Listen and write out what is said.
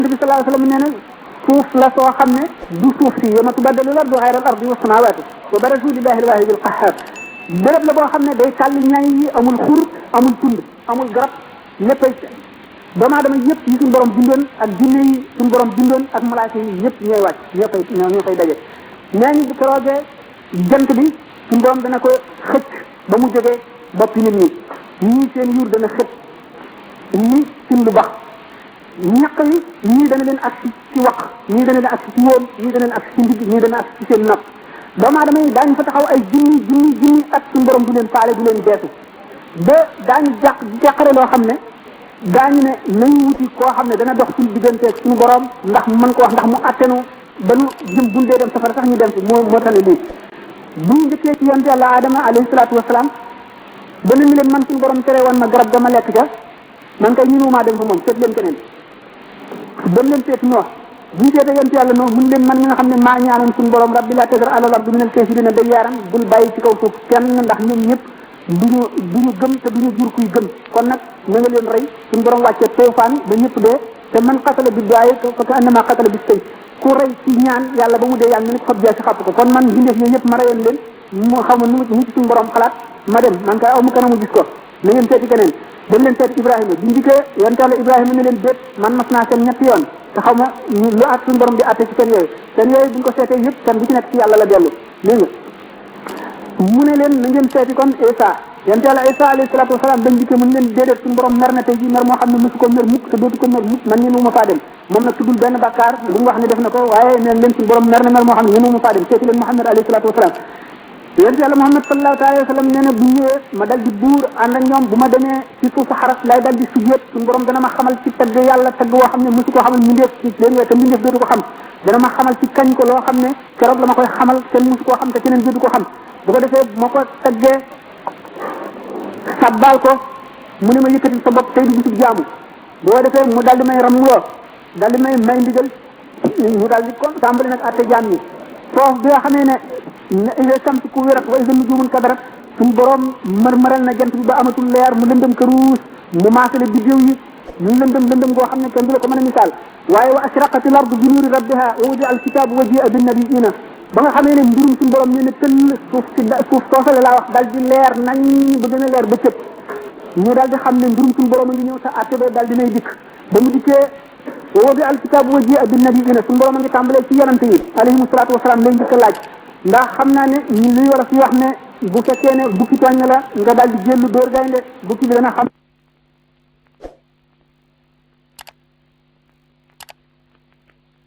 bi sallallahu alayhi wasallam nee na suuf la soo xam ne du suuf si yawma tubaddalu l-ardu ghayra al-ardi was-samawati wa barazu lillahi al-wahid al-qahhar béréb la boo xam ne day tàlli ñay yi amul xur amul tund amul garab léppay doomu aadama yëpp yi suñu borom bindoon ak jinne yi suñu borom bindoon ak malaaka yi yëpp ñooy wàcc ñoo fay daje nee ñu bu keroogee jant bi suñu borom dana ko xëcc ba mu jógee boppi nit ñi ñii seen yuur dana xëcc ñii sin lu bax ñaq yi ñii dana leen agsi ci wax ñii dana leen agsi ci wóom ñii dana leen agsi ci ndigg ñii dana agsi ci seen nopp doomu aadama yi daañu fa taxaw ay junni ak suñu borom du leen faale du leen beesu ba daañu jàqare loo xam ne daañu ne nañu wuti koo xam ne dana dox suñu digganteeg suñu borom ndax mu mën ko wax ndax mu attenu ba nu jëm buñ dee dem safara sax ñu dem fi moo tane lii bu ñu njëkkee ci yonte yàlla Adama alayhi salaatu wasalaam ba ni leen man suñu borom tere woon ma garab ga ma lekk ca man kay ñunumaa dem fa moom seet leen keneen dem leen seet ñoo bu ñu seetee yonte yàlla noonu mun leen man mi nga xam ne maa ñaanoon suñu borom rabbi laa tazar alal ardi minal kaafiriina dayyaaran bul bàyyi ci kaw suuf kenn ndax ñoom ñëpp duñu gëm te duñu jur kuy gëm kon nag na nga leen rey suñu borom wàccee toofaan ba ñëpp dee te man qatala bi du'aa'i fa ka'annamaa qatala bis sayf ku rey ci ñaan yàlla ba mu dee yàlla ni ko xob jaa si xàpp ko kon man bindeef yooyu ñëpp ma reyoon leen moo xam ne nu ci suñu borom xalaat ma dem man kay aw mu kanamu gis ko na ngeen seeti keneen dem leen seeti Ibrahima bi njëkkee yonte yàlla Ibrahima ne leen déet man mas naa seen ñetti yoon te xaw ma lu at suñu borom di atte ci seen yooyu buñ ko seetee yëpp seen bu ci nekk ci yàlla la dellu dégg nga mu ne leen na ngeen seeti kon Isa yonte yàlla Isa alayhi salaatu wasalaam dañ dikkee mu ne leen déedéet suñu borom mer na tey ji mer moo xam ne mosu ko mer mukk te dootu ko mer mukk man ñenu ma faa dem moom nag tuddul benn bàkkaar bu mu wax ne def na ko waaye neen leen suñu borom mer na mer moo xam ne ñenu ma faa dem seeti leen Muhammad alayhi salaatu wasalaam yonte yàlla Muhammad sallallahu alayhi wa sallam nee na bu ñëwee ma dal di buur ànd ak ñoom bu ma demee ci suufu xaras lay dal di sujjóot suñu borom dana ma xamal ci tagg yàlla tagg woo xam ne mosu koo xamal mbindeef ci leen yooyu te mbindeef dootu ko xam dana ma xamal ci kañ ko loo xam ne keroog la ma koy xamal kenn mosu koo xam te keneen dootu ko xam bu ko defee moo ko taggee sabbal ko mu ne ma yëkkati sa bopp tey du bisub jaamu bu ko defee mu dal di may ramloo dal di may ndigal mu dal di kon tàmbali nag atte jaam ñi foofu bi nga xamee ne ida samsi ku wirat wa ida nujumun kadarat suñu borom mërmëral na jant bi ba amatul leer mu lëndëm këruus mu maasale biddiw yi ñu lëndëm goo xam ne kenn du la ko mën a misaal waaye wa ashraqatil ardu bi nuuri rabbiha wa wudia al kitaabu wa jia bin nabiyina ba nga xamee ne mbirum suñu borom ñu ne tëll suuf soosale laa wax dal di leer nañ ba gën a leer ba cëpp ñu daal di xam ne mbirum suñu borom a ngi ñëw sa àtte ba daal dinay dikk ba mu dikkee wa wudia al kitaabu wa jia bin nabiyina suñu borom a ngi tàmbalee ci yonante yi alayhimu salaatu wasalaam lay njëkk a laaj ndax xam naa ne luy war a fi wax ne bu fekkee ne bukki tooñ na la nga daal di jëllu dóor gaynde bukki bi dana xam